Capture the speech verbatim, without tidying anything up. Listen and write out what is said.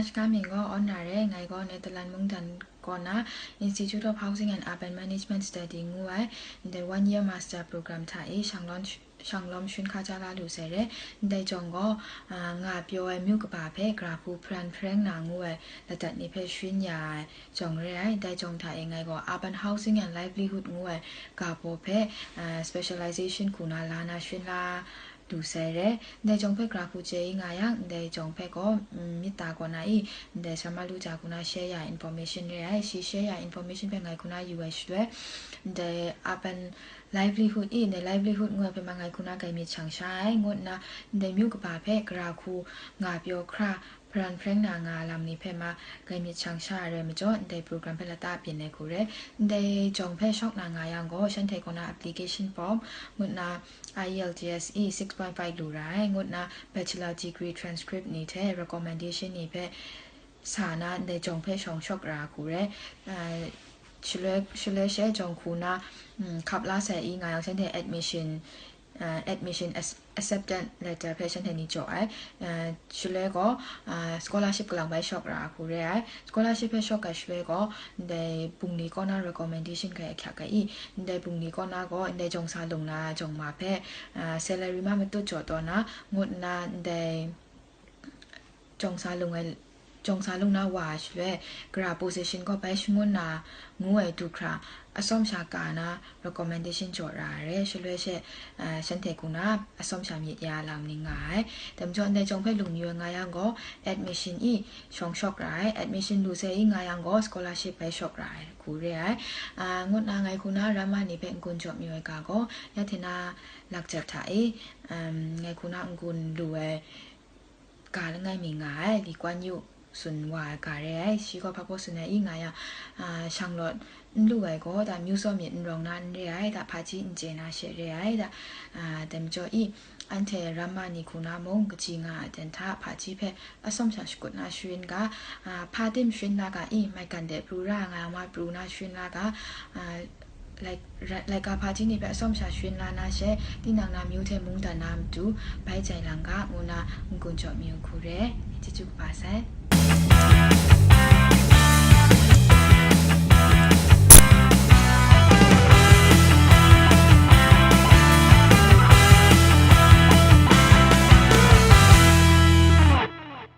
Nashka mying gaw awn na re, ngai gaw Netherlands mungdan kaw na Institute of Housing and Urban Management Study ngu ai, ndai one year master program hta e shanglawm sh-, shanglawm shun hka ja la lu sai re. Ndai jawng gaw, ah, nga pyaw ai myu kaba hpe gara hku hparan hpareng na ngu ai ladat ni hpe sharin ya ai jawng re ai. Ndai jawng hta e ngai gaw urban housing and livelihood ngu ai ga baw hpe, ah, specialization hku na la na sharin la lu sai re. Ndai jawng hpe gara hku chye i nga yang, ndai jawng hpe gaw, mm, myit ta kaw na i, ndai Sarma Luja hku na share ya information re ai. Shi share ya information hpe ngai hku na yu ai shaloi, ndai urban livelihood i, ndai livelihood ngu ai hpe ma ngai hku na grai myit shang sha ai, ngut nna, ndai myu kaba hpe gara hku nga pyaw hkra hparan hpareng na nga lam ni hpe ma grai myit shang sha ai rai majaw, ndai program hpe lata byin ai hku re. Ndai jawng hpe shawk na nga yang gaw, shanhte kaw na application form, ngut nna I E L T S e six point five lu ra ai, ngut nna bachelor degree transcript ni hte recommendation ni hpe sa na, ndai jawng hpe shawng shawk ra hku re. Ah, shaloi, shaloi she jawng hku na, mm, hkap la sai i nga yang, shanhte admission, ah, admission ac-, acceptance letter hpe shanhte ni jaw ai. Ah, shaloi gaw, ah, scholarship kalang bai shawk ra hku re ai. Scholarship hpe shawk ai shaloi gaw, ndai bungli kaw na recommendation hkrai ahkyak ai i, ndai bungli kaw na gaw, ndai jawng sa lung na jawng ma hpe, ah, salary ma matut jaw taw na, ngut nna ndai jawng sa lung ai, jawng sa lung na wa ai shaloi, gara position gaw bai shangun na ngu ai du hkra, atsawm sha ka na recommendation jaw ra ai re, shaloi she, ah, shanhte hku na atsawm sha myit ya lam ni nga ai. Dai majaw, ndai jawng hpe lung mayu ai nga yang gaw, admission i shawng shawk ra ai, admission lu sai i nga yang gaw, scholarship bai shawk ra ai hku re ai. Ah, ngut nna ngai hku na ramma ni hpe n-gun jaw mayu ai ga gaw, ya hte na lakjat hta e, um, ngai hku na n-gun lu ai ga langai mi nga ai, Li Kuan Yu tsun wa ai ga re ai. Shi gaw hpa baw tsun ai i nga yang, ah, shanglawt n lu ai gaw, da myu tsaw myit n rawng na n re ai, da hpaji n chye na she re ai, da, ah, dai majaw i, anhte ramma ni hku na mung kaji nga ai ten hta hpaji hpe atsawm sha shakut na sharin ga, ah, hpa tim sharin la ga i, maigan de pru ra nga ai ma pru na sharin la ga, ah, lai-, ra-, laika hpaji ni hpe atsawm sha sharin la na she, tinang na myu hte mungdan na matu bai jai lang ga, ngu na n-gun jaw mayu hku re. Chyeju kaba sai.